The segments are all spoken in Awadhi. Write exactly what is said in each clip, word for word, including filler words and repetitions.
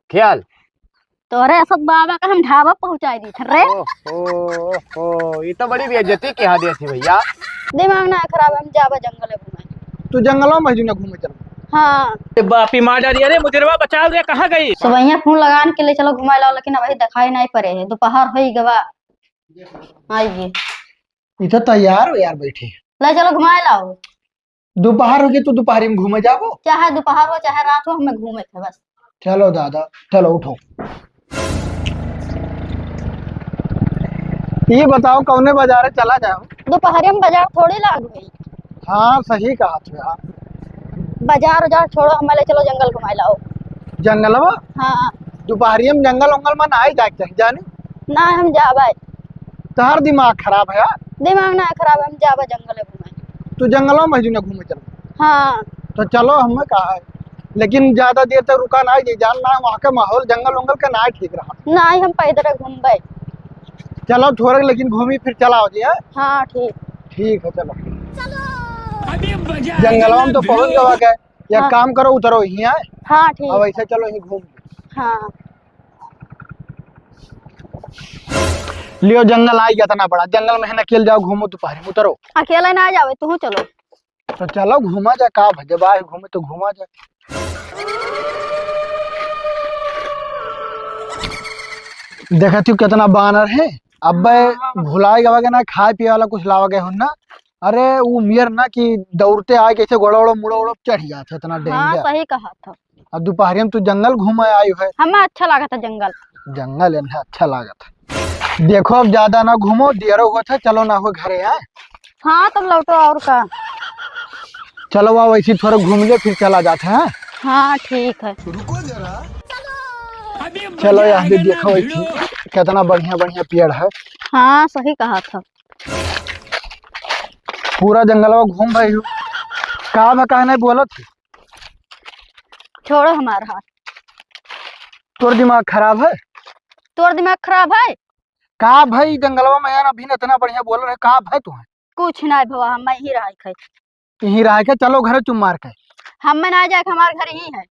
ख्याल। तोरे सब बाबा का हम ढाबा पहुँचाई दी थे रे। ओ, ओ, ओ, ई तो बड़ी बेइज्जती के यहाँ देती भैया। दिमाग ना खराब, हम जाबा जंगल घूमे। तू जंगलों में जो ना घूमे चल। हाँ। ए बापी मार डाली, अरे मुजरवा बचाओ रे, कहाँ गई? सुबहिया फोन लगान के ले चलो घुमाए लाओ, लेकिन अबही दिखाई नहीं पड़े है, दोपहर होई गवा। आइए। ई तो तैयार हो यार, बैठे। ले चलो घुमाए लाओ। दोपहर हो गई तो दोपहरी में घूमे जाबो। चाहे दोपहर हो चाहे रात हो, हमें घूमे थे बस। चलो दादा, चलो उठो। ये बताओ कौने बाजारे चला जाओ? दोपहरी में बाजार थोड़ी लाग गई। हाँ, सही कहा तू यार। बाजार उजार छोड़ो, हमें ले चलो जंगल घुमाए लाओ। जंगलवा? हाँ। दोपहरिया में जंगल उंगल में ना आई जाए के चाही, जानी? ना, हम जाबे। तोहार दिमाग खराब है यार। दिमाग ना खराब है, हम जाबे जंगल घूमे। तू जंगलों में जो ना घूमे चल। हाँ। तो चलो, हमें कहा है, लेकिन ज्यादा देर तक रुका ना जाए, जान ना वहाँ का माहौल जंगल उंगल का ना ठीक रहा। ना, हम पैदल घूमबे। चलो थोड़ा, लेकिन घूमी फिर चलाओ जी, हाँ? हाँ, ठीक। ठीक है, चलो। जंगलवा में तो पहुंच गवा के। एक हाँ। काम करो, उतरो यहीं आए। हाँ, ठीक। अब ऐसे चलो यहीं घूम। हाँ। लियो, जंगल आई गया इतना बड़ा, जंगल में है ना, अकेले जाओ, घूमो दोपहर में, उतरो। अकेले ना जावे, तू चलो। तो चलो घूमा जा, का भा, जब आए घूमे तो घूमा जा। देखा तू कितना बानर है, अबे हाँ। भुलाए गवा के ना, खाए पिए वाला कुछ लावा गए हो ना। अरे, उ मेर ना कि दौड़ते आए, कैसे गोड़ा ओड़ा मुड़ा ओड़ा चढ़ जात है, इतना हाँ, danger। सही कहा था। अब दोपहरिया में तू जंगल घूमे आई है। हमें अच्छा लगा था जंगल। जंगल इन्हें अच्छा लगा था। देखो, अब ज्यादा ना घूमो, देर हुआ था, चलो ना हो घरे, हैं? हाँ, तब लौटो, और का। चलो, आओ, ऐसे ही थोड़ा घूम ले, फिर चला जाते हैं। हाँ, ठीक है। रुको जरा। चलो, यहाँ भी देखो, ऐसे कितना बढ़िया बढ़िया पेड़ है। हाँ, सही कहा था। पूरा जंगलवा घूम रही हो। का बा, काहे नहीं बोलत हो? छोड़ो हमार हाथ। तोर दिमाग खराब है? तोर दिमाग खराब है? का भाई, जंगलवा में यार अभी इतना बढ़िया बोल रहे, का भाई तू है? कुछ नहीं भवा, हम यहीं रहा है। यहीं रहा है क्या? चलो घरे चुप मार के। हम में ना जाए, हमार घर यहीं है।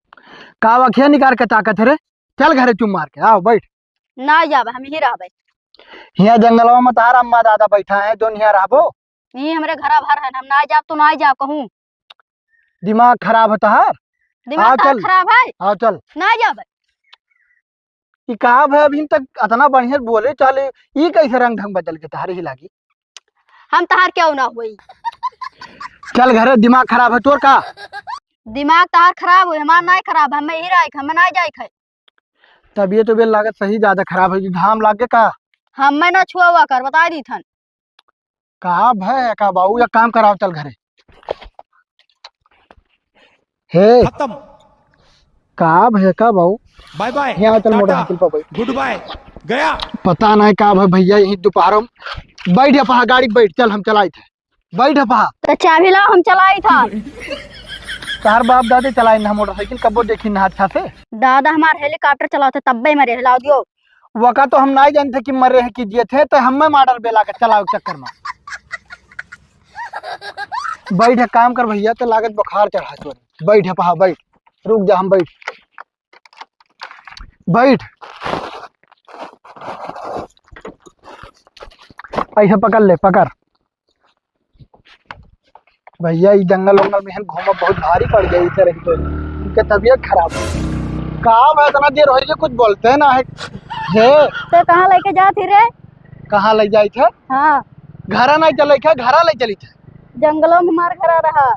का अखिया निकाल के ताकत है रे? चल घरे चुप मार के, आओ बैठ। ना जाब, हम यहीं रहबे। हियाँ जंगलवा में तहार अम्मा दादा बैठा है, जोन हियाँ रहबो? यहीं हमरे घरा भर है, हम ना जाब तो ना जाब कहूँ। दिमाग खराब है तहार? दिमाग आओ तहार चल। खराब है? आओ चल। ना जाब। ई का भय, अभी तक अतना बढ़िया बोले चले, ई कैसे रंग ढंग बदल के तहारे ही लागी? हम तहार क्यों ना होई? चल घरे, दिमाग खराब है तोर का? दिमाग तहार खराब होई, हमार नाय खराब, हमें ही राइख, हमें ना जाइक है। तबियत उबियत लागत सही ज्यादा खराब है, घाम लाग के का? हमें ना छुआ हुआ कर, बता दी थन। का भय है का बाऊ, एक काम कराओ, चल घरे। हे। खत्म। का भय का बाऊ? बाय बाय, यहाँ चल, टाटा, मोटरसाइकिल पर बैठ। गुड बाय, गया। पता नहीं का भय भैया, यहीं दोपहरों में बैठ, यहाँ पहा गाड़ी बैठ, चल हम चलाई थे। बैठ पहा। तो चाबी लाओ, हम चलाई था। तहार बाप दादे चलाई ना मोटरसाइकिल, कबो देखी ना अच्छा से। दादा हमार हेलीकॉप्टर चलाते तब्बे मरे, हिलाओ दियो। वका तो हम नाई जानते कि मरे हैं कि जिए थे, तो हमें माडर बेला के चलाओ चक्कर में। बैठ, एक काम कर भैया, तो लागत बुखार चढ़ा तोरे। बैठ, पहा बैठ, रुक जा, हम बैठ, बैठ। ऐसे पकड़ ले, पकड़। भैया, ई जंगल वंगल में हम घूमब बहुत भारी पड़ गई, इसे रही तो इनके तबीयत खराब है। का बा, इतना देर हो गई, कुछ बोलते ना है। हे। तो कहाँ लेके जात ही रे? कहाँ ले जाई थे? हाँ। घरा नहीं चले थे, घरा ले चली थे। जंगलों में हमार घरा रहा।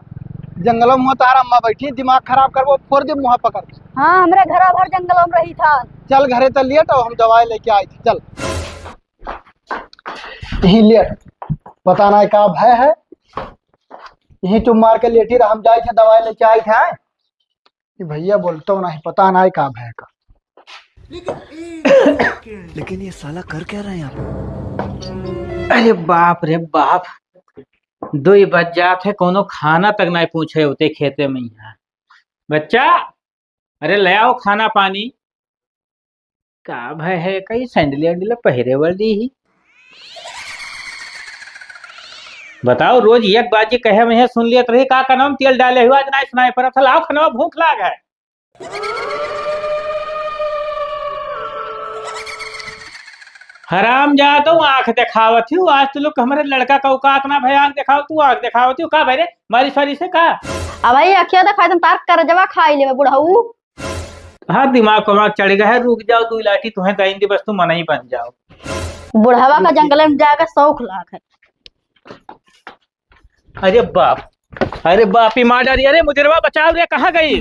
जंगलों में तार अम्मा बैठी, दिमाग खराब करबो, फोड़ दे मुँह पकड़ के। हाँ, हमरे घरा भर जंगलों में रही था। चल घरे तो लेट आओ, हम दवाई लेके आई थे, चल। यहीं लेट, पता नहीं का भय है, यहीं चुप मार के लेटी रह, हम जाए थे दवाई लेके आए थे। ये भैया बोलतो नहीं, पता नहीं का भय का। लेकिन ये साला कर क्या रहा है यहाँ पे? अरे बाप रे बाप, दुई बज जात है, कोनो खाना तक नहीं पूछे होते खेते में यहाँ। बच्चा, अरे ले आओ खाना पानी। का भय है, कई सैंडल वैंडल पहिरे वर्दी ही। बताओ, रोज एक बाजी कहे में सुन लियत रही, का कनवा में तेल डाले हुआ, आज नाई सुनाई पड़त है, लाओ खनवा, भूख लाग है। हराम जादो, आँख देखावत ही, आज तू लोग हमरे लड़का का औकात ना भय, आँख देखावत ही, आँख देखावत ही, का भय रे, मारी सारी से का? अब भाई अखिया देखाई तुम तार करजवा खाई लेवे बुढ़ऊ। हाँ, दिमाग वमाग चढ़ गया है, रुक जाओ, दो लाठी तुम्हें दई दी, बस तुम मनई बन जाओ। बुढ़वा का जंगल में जाके शौक लाग है। अरे बाप, अरे बाप, ई मार डारी, अरे मुजरवा बचाओ रे, कहाँ गई?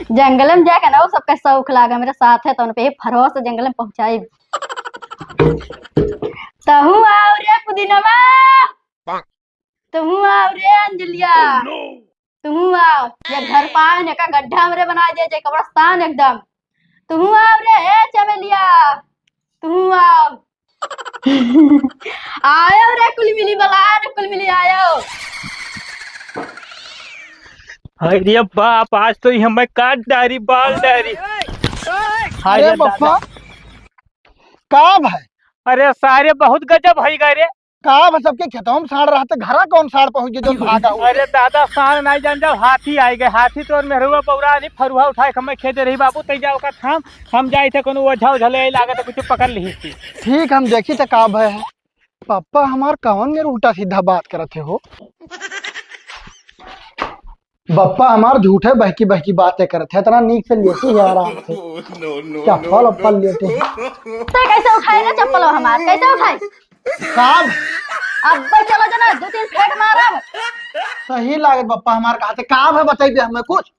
जंगल में जाके ना वो सबका शौक लाग है, मेरे साथ है तो उन पे फरवा से जंगल में पहुँचाई। तहू आओ रे पुदीनवा। तुहूँ आओ रे अंजलिया, तुहूँ आओ। ये घर पाए ने का गड्ढा हमरे बना दे जे कब्रिस्तान एकदम। तुहूँ आओ रे, ए चमेलिया, तुहूँ आओ। आयो रे कुल मिली बला रे, कुल मिली आयो। हाय रे बाप, आज तो ई हमें काट डारी, बाल डारी। हाय अरे रे बप्पा, दादा। का भाई? अरे सारे बहुत गजब होई गए रे। का बा, सबके खेतवा में साँड़ रहत, घरा कौन साँड़ पहुँच गए जौन भागा हुआ? अरे दादा, साँड़ नाहीं जान जाओ, हाथी आइ गए। हाथी तो मेहरुआ बौरा नहीं, फरुहा उठाए के हमें खेदे रही बाबू, तै जाओ का थाम, हम जाइत है कोनो ओझा ओझा ले आई, लागत है कुछ पकड़ लिही थी। ठीक, हम देखी त का भय है। पप्पा हमार कौन मेरे उल्टा सीधा बात करत है हो? बप्पा हमार झूठे बहकी बहकी बातें करत है, इतना नीक से लेटी है आराम से। चप्पल उप्पल लेटी है। ते कैसे उठाई रे चप्पल हमार, कैसे उठाई? साहब। अब चलो जना, दो तीन फेंक मारब। सही लागत बप्पा हमार कहा थे, का भय बताई दे हमें कुछ।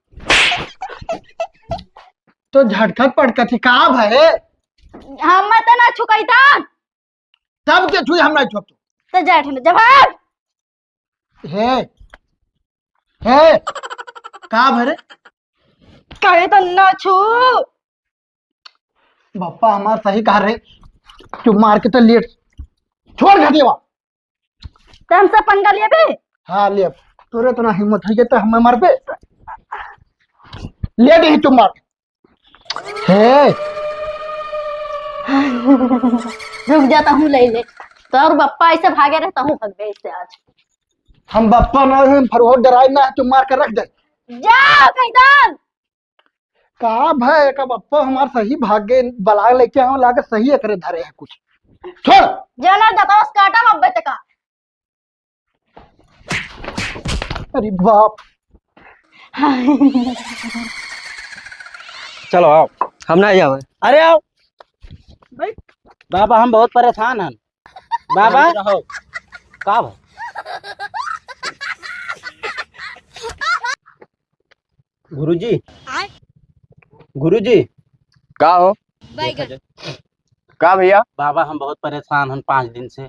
तो झटकत पटकत ही का भय? हम मत ना छुकैता। तब के छुई हम नहीं छुअब तो। तो जा ठंड जब भाग। हे, हे, का भरे? कहे तो ना छू। बप्पा हमार सही कहा रहे, चुप मार के तो लेट। छोड़ घटिया। तो हमसे पंगा लिए भी? हाँ, लेब। तोरे इतना हिम्मत है तो हमें मार पे। लेट ही चुप मार। हे। रुक जा, तहूँ ले ले। तोर बप्पा ऐसे भागे रहे, तहूँ भगबे ऐसे आज। हम बप्पा ना, हम फरहोट डराई ना, तू मार के रख दे। जा, कैदन। का भय, एका बप्पा हमार सही भाग गए, बला लेके आओ, लागे सही एकरे धरे है कुछ। छोड़। जा ना, दतवा से काटा बब्बे ते का। अरे बाप। चलो आओ। हम ना जावे। अरे आओ। बाबा हम बहुत परेशान हन। बाबा। रहो। का भा? गुरुजी। आय? गुरुजी। का हो? बैगन। का भैया? बाबा, हम बहुत परेशान हन पाँच दिन से।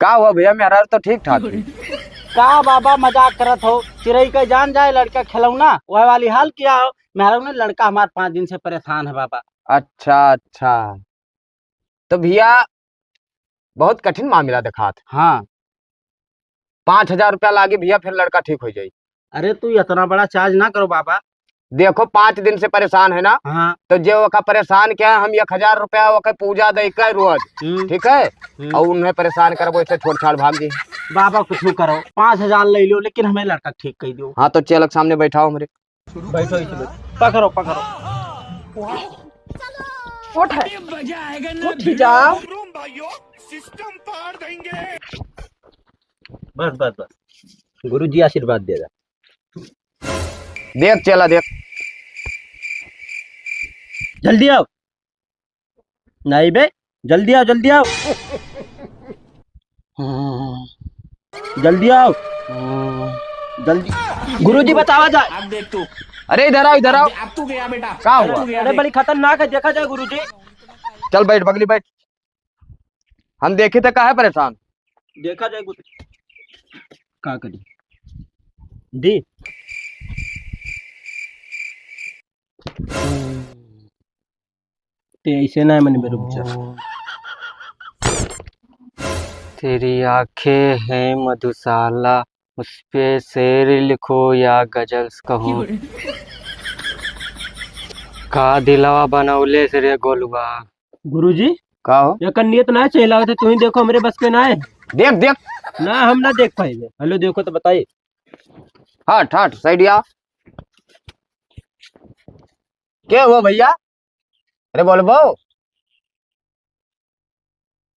का हुआ भैया, मेहरारू तो ठीक ठाक है। का बाबा मजाक करत हो? चिरई के जान जाए लड़का खिलौना, वह वाली हाल किया हो। मेहरारू ने लड़का हमार पाँच दिन से परेशान है बाबा। अच्छा, अच्छा। तो भैया, बहुत कठिन मामला दिखात। हाँ। पाँच हजार रुपया लागी भैया, फिर लड़का ठीक हो जाई। अरे तू इतना बड़ा charge ना करो बाबा। देखो, पाँच दिन से परेशान है ना, हाँ। तो जे ओका परेशान किया, हम एक हजार रुपया ओके पूजा दे के रोज, हम्म। ठीक है? हम्म। और उन्हें परेशान करबो, इससे छोड़ छाड़ भाग जी। बाबा कुछ करो, पाँच हजार ले लो, लेकिन हमें लड़का ठीक कर दो। हाँ, तो चेला के सामने बैठाओ हमरे। बैठो इसे, बैठो। पकड़ो, पकड़ो। उठ है। उठ जा। बस, बस, बस। गुरुजी आशीर्वाद दे रहा। देख चेला, देख। जल्दी आओ। नहीं बे, जल्दी आओ, जल्दी आओ। जल्दी आओ। जल्दी। गुरुजी बतावा जाए। अब देख तू। अरे इधर आओ, इधर आओ। अब तू गया बेटा। का हुआ? अरे बड़ी खतरनाक है, देखा जाए गुरुजी। चल बैठ बगली बैठ। हम देखी थे काहे परेशान? देखा जाए गुरुजी। का करी? दी। ते ऐसे ना मन में रुक जा। तेरी आंखें हैं मधुशाला, उस पे शेर लिखो या गजल्स कहो। का दिलवा बनौले से रे गोलुआ। गुरुजी, का हो? एकर नियत ना चाहिए लागत है, तू ही देखो, हमरे बस के ना है। देख, देख। ना, हम ना देख पाएंगे। हेलो, देखो तो बताइए। हट, हट, साइड आ। के हो भैया? अरे बोलबो।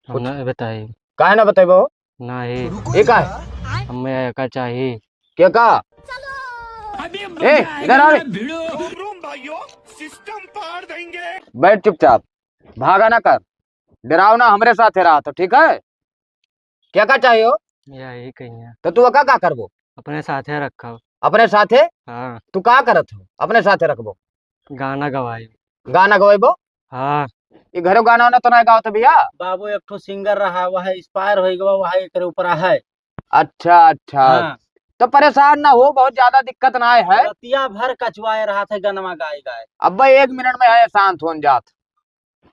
हम कुछ ना बताई। काहे ना बतइबो? नाही। ये का है? हमें एका चाही। के का? ए, इधर आ रे। बैठ चुपचाप, भागा ना कर, डराव ना, हमरे साथे रहा तो ठीक है। क्या का चाहिए हो? यही कहिए। तो तू का, का करबो? अपने साथे रखब। अपने साथे? हाँ। तू का करत हो? अपने साथे रखबो? गाना गवाई। गाना गवाइबो? हाँ। ये घरो गाना वाना तो नहीं गावत भैया? बाबू एक ठो सिंगर रहा, वह एक्सपायर हो गवा, वह एकरे ऊपर है। अच्छा, अच्छा। हाँ। तो परेशान ना हो, बहुत ज्यादा दिक्कत ना है। रतिया भर कचवाए रहा थे गनवा गाए गाए। अब भाई एक मिनट में है शांत होन जात।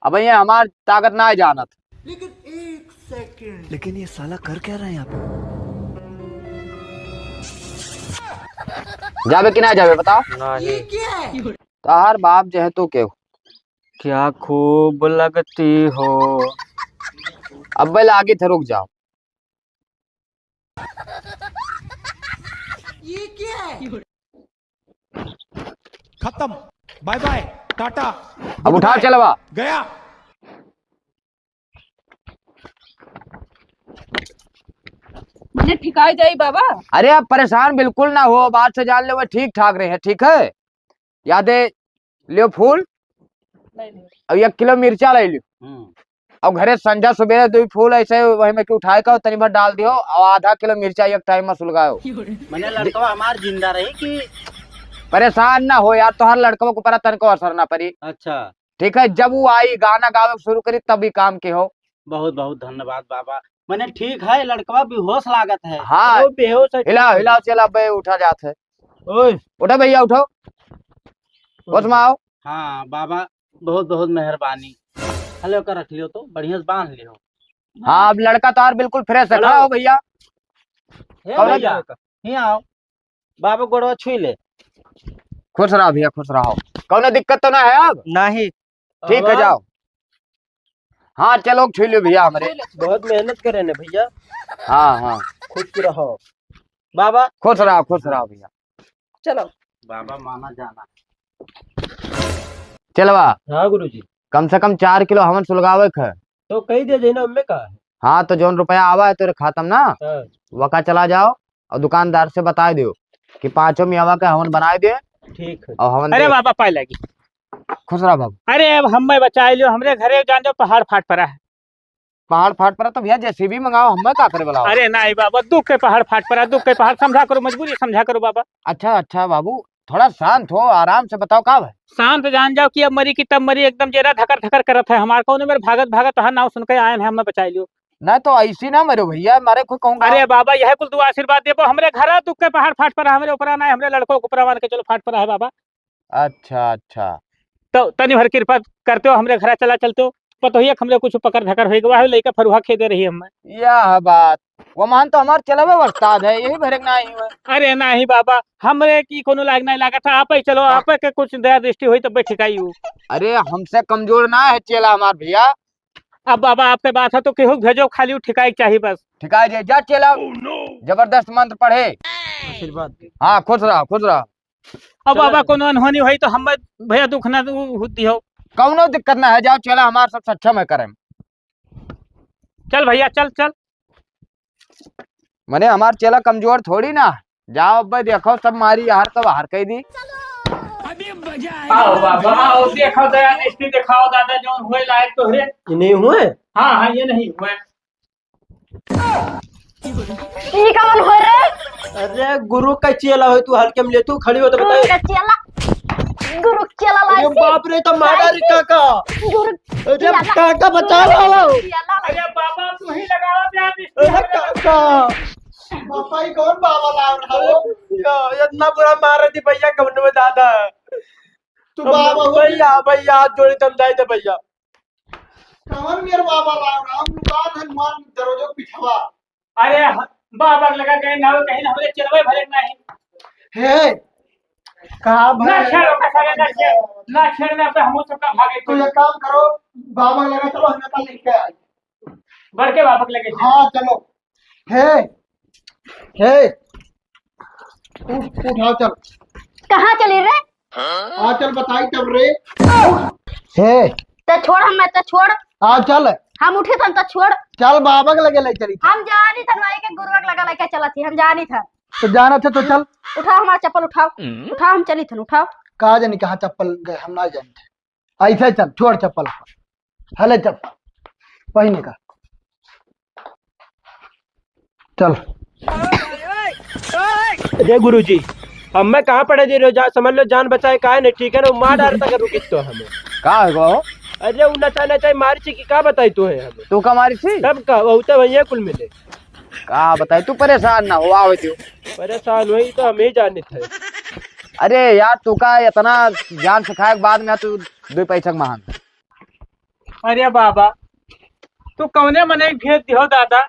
अब ये हमार ताकत ना है जानत। लेकिन एक सेकंड। लेकिन ये साला कर क्या रहा है यहाँ पे? जाबे कि ना जाबे बताओ? नहीं। ताहार बाप जो है तो के? क्या खूब लगती हो। अब भाई लागी थे, रुक जाओ। ये क्या है? खत्म, बाय बाय, टाटा, अब उठा गुड बाय। चलवा। गया। मने ठिकाई जाई बाबा। अरे आप परेशान बिल्कुल ना हो, बात से जान ले, वो ठीक ठाक रहे हैं, ठीक है? यादे लियो फूल, नहीं, नहीं। और एक किलो मिर्चा ले लियो। हम्म। और घरे संझा सुबेरे दो फूल ऐसे वही में के उठाए का तनी भर डाल दियो और आधा किलो मिर्चा एक टाइम में सुलगाओ। मने लड़कवा हमार जिंदा रही कि? परेशान ना हो यार, तोहर लड़कवा के ऊपर तनको असर ना पड़ी। अच्छा। ठीक है, जब वो आई गाना गावे शुरू करी तब ही काम के हो। बहुत बहुत धन्यवाद बाबा। मने ठीक है, लड़कवा बेहोश लागत है। हाँ। वो बेहोश है। हिलाओ, हिलाओ, चला बे, उठा जात है। ओए। उठो भैया, उठो। होश में आओ। हाँ बाबा, बहुत बहुत मेहरबानी। हले ओकर रख लियो तो, बढ़िया से बांध लियो। हाँ, अब लड़का तो यार बिल्कुल फ्रेश है। खड़ा हो भैया। हे कौन भैया, लड़का? हियाँ आओ। बाबा गोड़वा छुई ले। खुश रहो भैया, खुश रहो। कौनो दिक्कत तो ना है अब? नहीं। ठीक है, आवा। जाओ। हाँ, चलो, छुई लो भैया हमरे। बहुत मेहनत करे ने भैया। हाँ, हाँ। खुश रहो। बाबा। खुश रहो, खुश रहो भैया। चलो। बाबा माना जाना। चलवा। हाँ गुरुजी। कम से कम चार किलो हवन सुलगावे के है। तो कही दे जइना, उनमें का है? हाँ, तो जौन रुपया आवा है तोरे खाता में ना, हाँ। वका चला जाओ और दुकानदार से बताए दियो कि पाँचों मियावा के हवन बनाए दे। ठीक है। और हवन अरे दे। बाबा, पाए लागी। खुश रहा बाबू। अरे अब हमें बचाए लियो, हमरे घरे जान दो, पहाड़ फाट पड़ा है। पहाड़ फाट पड़ा तो भैया जेसीबी मंगाओ, हमें का करे बुलाओ? अरे नहीं बाबा, दुख के पहाड़ फाट पड़ा, दुख के पहाड़, समझा करो मजबूरी, समझा करो बाबा। अच्छा, अच्छा बाबू, थोड़ा शांत हो, आराम से बताओ का है? शांत जान जाओ कि अब मरी कि तब मरी, एकदम जेरा धकर धकर करत है हमार। कौन मेरे भागत भागत तोहार नाव सुन के आयन है, हमें बचाए लियो। ना तो ऐसी ना मरो भैया, मारे कोई कहूँगा। अरे बाबा, यह कुल दुआ आशीर्वाद देबो, हमरे घरा दुख के पहाड़ फाट पड़ा, हमरे ऊपर ना है, हमरे लड़कों के ऊपर मान के चलो फाट पड़ा है बाबा। अच्छा, अच्छा। तो तनी भर कृपा करते हो, हमरे घरा चला चलते हो। पतोहिया के हमरे कुछ पकड़ धकर होइ गवा है, लइका फरुहा खेदे रही हमें। यह बात, वो मान तो हमार चलावे उस्ताद है, यही भरे के ना ही हुए। अरे नहीं बाबा, हमरे की कोनो लायक नहीं लागत है, आप ही चलो, हाँ। आप के कुछ दया दृष्टि होई तब ठिकाई हो। अरे हमसे कमजोर ना है चेला हमार भैया। अब बाबा आपके बात है तो केहू भेजो, खाली उ ठिकाई के चाहिए बस। ठिकाई दे, जा चेला। Oh no। जबरदस्त मंत्र पढ़े। आशीर्वाद दे। हाँ, खुश रहो, खुश रहो। अब चलो। बाबा कोनो अनहोनी होई तो हम भैया दुख ना उ-, उ-, दिहो। कौनो दिक्कत ना है, जाओ चेला हमार सब सक्षम है करे। चल भैया, चल, चल। मने हमार चेला कमजोर थोड़ी ना। जाओ अब्बे देखो सब मारी यार तो बाहर कह दी। आओ बाबा, आओ, देखो दया दृष्टि दिखाओ दादा, जौन हुए लायक तो है। ये नहीं हुए? हाँ, हाँ, ये नहीं हुए। ई कौन हो रे? अरे गुरु का चेला हो तू, हल्के में ले तू, खड़ी हो तो गुरु बताए। का चेला, गुरु के चेला अरे लाइसी। बाप रे, तो मारा रे लाइसी। काका। गुरु अरे चेला, काका बचा गुरु लो। चेला लाइसी। अरे बाबा, तू ही लगावा प्यार इसकी अरे हमें। काका। पापा, ई कौन बाबा लाग रहा हो? या, इतना बुरा मार रही थी भैया, कमर में दादा। तू बाबा हो भैया, भैया, हाथ जोड़ी तम जाए थे भैया। कवन मेर बाबा राम, राम दुकान हनुमान दरवाजो पिछवा। अरे ह-, बाबा लगा गए ना, कहीं ना हमरे चलवे भरे नहीं। हे, का ना भरे? छेड़, ओका सारे ना छेड़, ना छेड़, ना पे हमहू सबका भागे तू कोई। एक काम करो, बाबा लगा चलो, हमें कल लेके आए। बड़के बाबा के लगे चलो। हाँ, चलो। हे, हे, उठ, उठ, आ चल। कहाँ चले रे? आ चल, बताई तब रे। हे, ते छोड़, हम, मैं, ते छोड़। हाँ, चल। हम उठी थन, ते छोड़। चल, बाबा के लगे ले चली। हम जानी थन, माई के गुरुआ के लगा लेके चलत ही, हम जानी थन। तो जाना थे तो चल। उठाओ हमार चप्पल, उठाओ। उठाओ, हम चली थन, उठाओ। कहाँ जानी कहाँ चप्पल गए, हम ना जानी थे। ऐसे चल, छोड़ चप्पल। हले चप्पल पहिने का। चल। अरे गुरुजी, हमें कहाँ पड़े जी, रोजा समझ लो जान बचाए काहे नहीं, ठीक है ना, मार डालता कर रुकित तो हमें। का हो गो? अरे उ नचा नचा मारी छी कि का बताई तू है हमें? तू का मारी छी? तब का, वो तो भैया कुल मिले। का बताई, तू परेशान ना हो, आवे दियो। परेशान होई तो हम ही जानित है। अरे यार, तू का इतना ज्ञान सिखाए के बाद में तू दो पैसा के महान। अरे बाबा, तू कौने मने भेज दिहो दादा?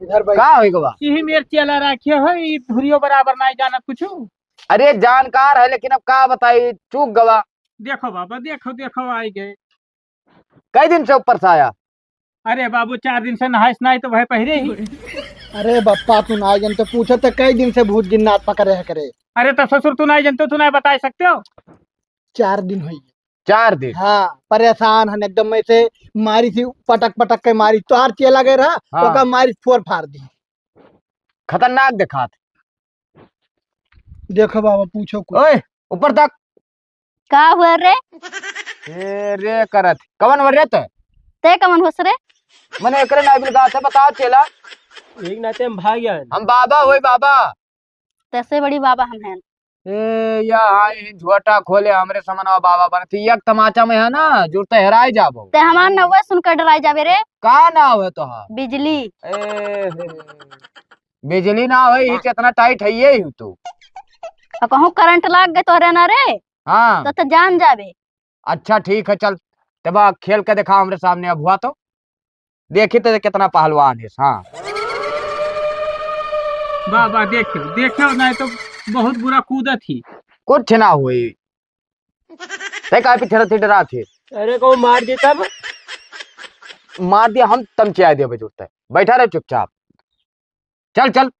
इधर बैठ। का होई गवा? यही मेर चेला राखे हो, ई धुरियो बराबर नाई जानत कुछु। अरे जानकार है, लेकिन अब का बताई, चूक गवा। देखो बाबा, देखो, देखो, आई गए। कई दिन से ऊपर से आया? अरे बाबू, चार दिन से नहाइस नाई तो वह पहिरे ही। अरे बप्पा, तू ना जन तो पूछे तो कई दिन से भूत जिन्नात पकड़े है करे। अरे तो ससुर, तू ना जन तो तू ना बता सकते हो। चार दिन हुई। चार दिन? हाँ, परेशान हन एकदम, ऐसे मारी थी, पटक पटक के मारी, तोहार चेला गए रहा, हाँ। ओका मारी फोर फार दी। खतरनाक देखात। देखो बाबा, पूछो कुछ। ओए, ऊपर तक। का हुआ रे? ए रे करत, कवन हो रे ते? ते कवन होस रे? मने एकरे नाई बिलगात है, बताओ चेला। एक नाते हम भाग गया है। हम बाबा होई बाबा। तैसे बड़ी बाबा हम हैं। ए, या हाँ, ये झोटा खोले हमरे समनवा बाबा बनती। एक तमाचा में है ना, जुरते हेराई जाबो। ते हमार नवे सुन के डराई जाबे रे। का नाव है तोहार? बिजली। ए, हे। बिजली ना होई, ही कितना टाइट है ये ही तू। और कहूँ करंट लाग गए तोहरे ना रे, हाँ। तो, तो जान जाबे। अच्छा ठीक है, चल, तब आ खेल के देखा हमरे सामने अब हुआ तो। देखी तो कितना पहलवान है, हाँ। वाह, वाह, देखियो, देखियो, नहीं तो बहुत बुरा कूदत ही। कुछ ना हुई। ते काहे पीछे रहती डरा थे? अरे, को मार दी तब? मार दिया, हम तमचिया दिया बजूरते। बैठा रहे चुपचाप। चल, चल।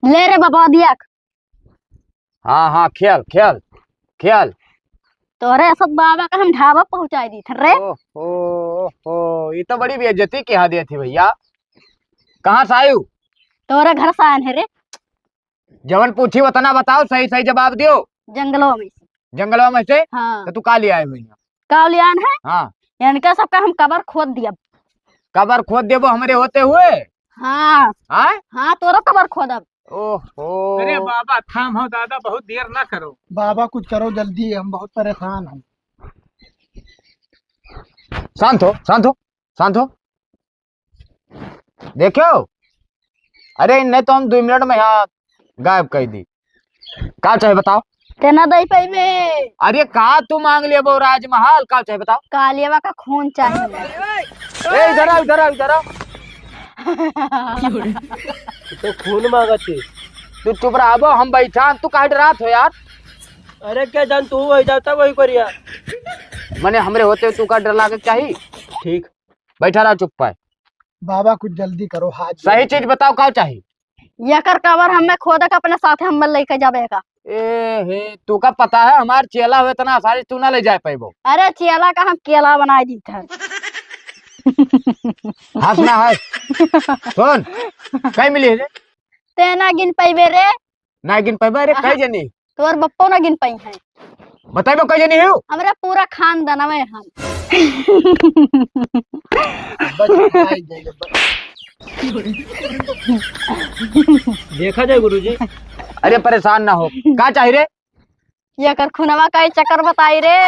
ले रे बाबा, दिया। हाँ, हाँ, खेल, खेल, खेल। तोरे सब बाबा का हम ढाबा पहुँचाई दी थे रे। ओहो, ओहो, ये तो बड़ी बेइज्जती के यहाँ दी थी भैया। कहाँ से आयु? तोरे घर से आयन है रे। जवन पूछी उतना बताओ, सही सही जवाब दियो। जंगलों में से। जंगलों में से? हाँ। तो तू का ले आए हुए यहाँ? का ले आन है? हाँ। इनका सबका हम कबर खोद दियब। कबर खोद देबो हमरे होते हुए? हाँ। हाँ? हाँ, तोरो कबर खोदब। ओहो। अरे बाबा, थाम हो दादा, बहुत देर ना करो। बाबा कुछ करो जल्दी, हम बहुत परेशान हैं। शांत हो, शांत हो, शांत हो। देखो, अरे इन्हें तो हम दो मिनट में यहाँ गायब कर दी। का चाहे बताओ? तेना दई पइबे। अरे का तू मांग लेबो राजमहल, का चाहे बताओ? कालियावा का खून चाहे। ए, इधर आ, इधर आ, इधर आ। तो खून मांगत ही। तू चुप रहा, अब हम बैठा, तू काहे डरात हो यार? अरे क्या जान तू वही जाता वही करिया। मने हमरे होते तू का डर लागे चाही? ठीक। बैठा रहा चुप पाए। बाबा कुछ जल्दी करो, हाथ सही जोड़। चीज बताओ, का चाही? एकर कबर हमें खोद के अपने साथे हमें लेके जाबे का। ए हे, तू का पता है हमार चेला हो इतना आसानी तू ना ले जाए पाइबो। अरे चेला का हम केला बनाए दी था। हंस ना हंस। सुन, कई मिली है रे? ते ना गिन पाइबे रे। ना गिन पाइबे रे, अहा। कई जनी? तोर बप्पो ना गिन पाई है। बताइबो कई जनी हो? हमरा पूरा खानदानवे हम। बस, आई जाइए, बस। देखा जाए गुरुजी। अरे परेशान ना हो, का चाही रे? एकर खुनवा का चक्कर बताई रे।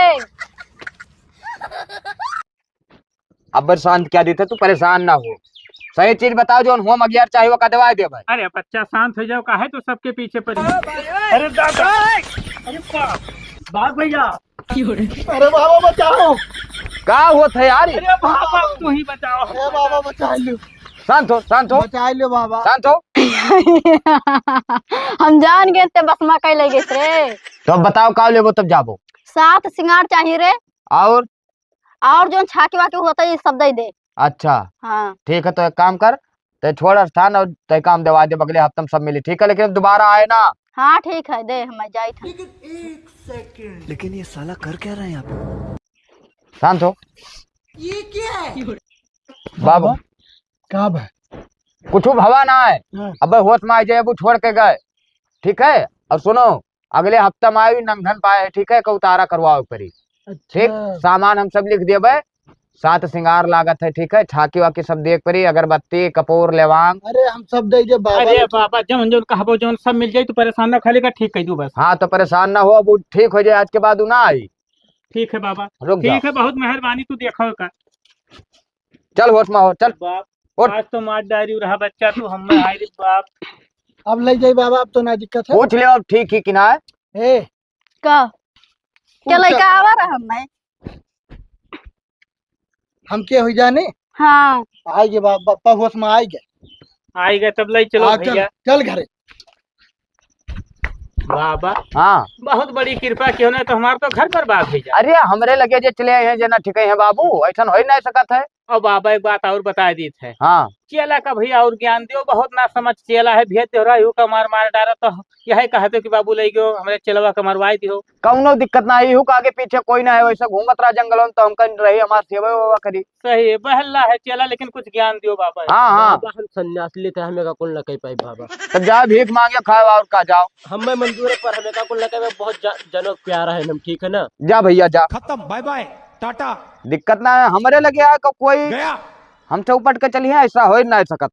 अब शांत क्या देते, तू परेशान ना हो, सही चीज बताओ, जौन हुआ मगियार चाहे वो का दवाई दे भाई। अरे बच्चा शांत हो जाओ, काहे तो सबके पीछे पड़ी। अरे दादा, अरे बाप, भाग भैया। अरे बाबा बचाओ। का होत है यार? अरे बाबा तू ही बचाओ। अरे बाबा बचा लो। शांत हो, शांत हो। बचा लो बाबा। शांत हो। हम जान गए ते बस मकई ले गए रे। तो अब बताओ का लेबो तब जाबो। सात सिंगार चाहिए रे। और? और जौन छाकी वाकी होता है, ये सब दे दे। अच्छा। हाँ। ठीक है, तो एक काम कर, ते छोड़ स्थान और ते काम देवा दे, अगले हफ्ते में सब मिली, ठीक है? लेकिन अब दोबारा आए ना। हाँ, ठीक है, दे, हम जाइत हैं। लेकिन ये साला कर क्या रहा है यहाँ पे? शांत हो। ये क्या है? बाबू। का बा? कुछ भवा ना है। हाँ। अब होश में आ जाए, वो छोड़ के गए। ठीक है, और सुनो, अगले हफ्ता में आई नंगधन पाए, ठीक है, का उतारा करवाओ परी। अच्छा। ठीक, सामान हम सब लिख देबे, साथ सिंगार लागत है, ठीक है, छाकी वाकी सब देख परी, अगरबत्ती, कपूर, लेवांग। अरे, हम सब दे दे बाबा। अरे बाबा, जौन जौन कहबो, जौन सब मिल जाई, तू परेशान ना, खाली का ठीक कह दू बस। हाँ, तो परेशान ना हो, अब उ ठीक हो जाए, आज के बाद उ ना आई। ठीक है बाबा। रुक जाओ। ठीक है, बहुत मेहरबानी, तू देखो का। चल होश में हो, चल। बाप, उठ। आज तो मार डारी रहा बच्चा तू, हम में हाय रे बाप। अब ले जाई बाबा, अब तो ना दिक्कत है। पूछ ले अब ठीक ही कि ना है। ए। का? पूछ क्या लइका चल। आवा रहा मैं? हम के हुई जाने? हाँ। आइगे बा-, बा-, बा-, होश में आइगे। आइगे तब ले चलो आ, चल, भैया। चल घरे। बाबा। हाँ। बहुत बड़ी कृपा किहो ना, तो हमार तो घर बर्बाद हो जाए। अरे, हमरे लगे जे चले आए हैं, जे ना ठीक है बाबू, ऐसन हो ही नहीं सकत है। अब बाबा एक बात और बता दीत है। हाँ। चेला का भैया और ज्ञान दियो, बहुत ना समझ चेला है, भेज दे रहा हूँ का मार मार डारा, तो यही कहते कि बाबू ले गयो, हमरे चेलवा का मरवाई दियो। कौनो दिक्कत ना है, इहू का आगे पीछे कोई ना है, वैसे घूमत रहा जंगलों में, तो हम कहीं रही, हमार सेवा वेवा करी। सही है, बहला है चेला, लेकिन कुछ ज्ञान दियो बाबा। हाँ, हाँ। बाबा, हम संन्यास लेते हैं, हमें का कुल न कह पाई बाबा। तो जा भीख मांगे खाओ और का जाओ। हमें मंजूर है, पर हमें का कुल न कह पाई, बहुत जा-, जनों प्यारा है हम, ठीक है ना? जा भैया जा। खत्म, बाय बाय, टाटा। दिक्कत ना है, हमरे लगे आए को कोई गया। हम चौपट के चलिए, ऐसा हो ही ना सकत।